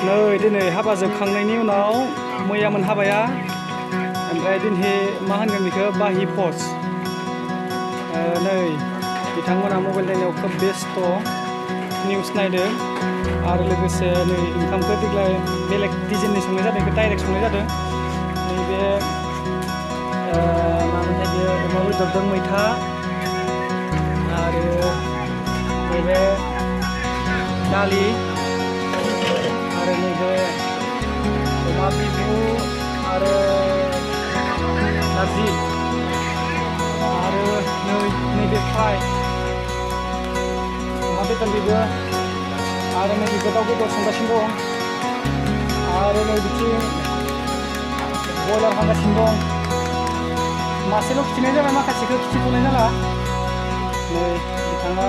नै दिनै हाबा जोबखांनायनि उनाव मैयामोन हाबाया ओमफ्राय दिनै मा होनगोन बेखौ बाहि भज नै बिथांमोना मबाइल नायनायाव खोब बेस्थ' निउस नायदों आरो लोगोसे नै ओंखामखौ देग्लाय बेलेग डिजाइननि संनाय जादों बेखौ डाइरेक्ट संनाय जादों नैबे मामोनथाय बेयो अमा बेदरजों मैथा आरो नैबे दालि आरो नैबे अमा बिबु आरो नारजि आरो नैबे फ्राय अमा बेदर बेबो आरो नै बेखौ दाउ बेदर संगासिनो दं आरो नै बिथिं बयलार हांगासिनो दं मासेल' खिथिनाय जाबाय माखासेखौ खिथिथ'नाय जाला नै बिथाङा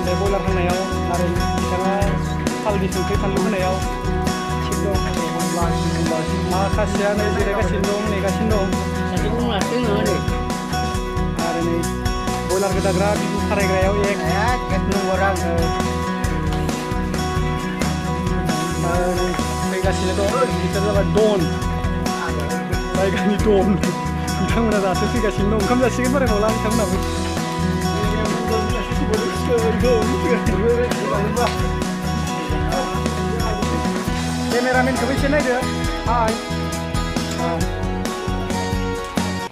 बे बयलार हांनायाव आरो बिथाङा हालदै संख्रि फानलु होनायाव थिग दं माखासेया नै जिरायगासिनो दं नेगासिनो दं आरो नै बयलार गोदाग्रा बिबु खारायग्रायाव एक नम्बर आं फैगासिनो दं बिसोर जाबाय दन जायगानि दन बिथांमोना दासो फैगासिनो दं ओंखाम जासिगोन बाराय बावला बिथांमोनाबो केमेरामेनखौबो एसे नायदो हाय